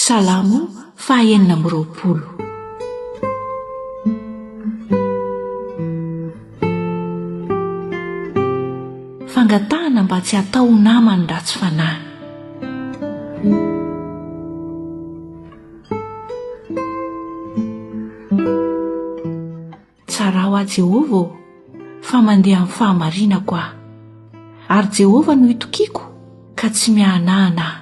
Salamo faha 26. Fangatahana mba tsy hatao ho naman'ny ratsy fanahy. Tsarao aho Jehovah ô, fa mandeha amin'ny fahamarinako aho. Ary Jehovah no itokiako, ka tsy miahanahana aho.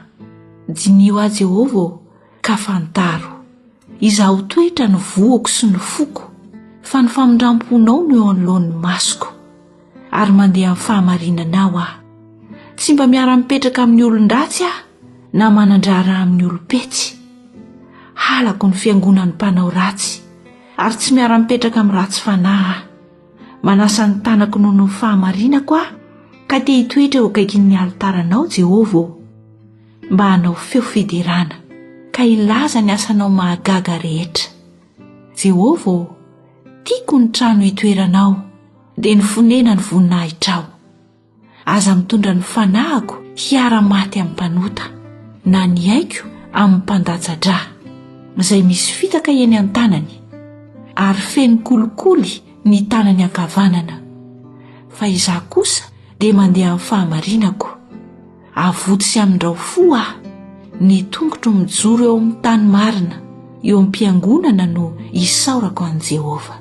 Diniho aho Jehovah ô, ka fantaro. Izaho toetra ny vohoko sy ny foko, fa ny famindram-ponao no eo anoloan'ny masoko. Ary mandeha amin'ny fahamarinanao aho. Tsy mba miara-mipetraka amin'ny olon-dratsy aho, na manan-draharaha amin'ny olom-petsy. Halako ny fiangonan'ny mpanao ratsy, ary tsy miara-mipetraka amin'ny ratsy fanahy aho. Manasa ny tanako noho ny fahamarinako aho, ka te hitoetra eo akaikin'ny alitaranao, Jehovah ô, mba hanao feo fiderana, ka hilaza ny asanao mahagaga rehetra. Jehovah ô, tiako ny trano itoeranao, dia ny fonenan'ny voninahitrao. Aza mitondra ny fanahiko hiara-maty amin'ny mpanota, na ny aiko amin'ny mpandatsa-drà, izay misy fitaka eny an-tanany, ary feno kolikoly ny tanany ankavanana. Fa izaho kosa dia mandeha amin'ny fahamarinako. Avoty sy amindrao fo aho, ny tongotro mijoro eo amin'ny tany marina, eo am-piangonana no isaorako an'i Jehovah.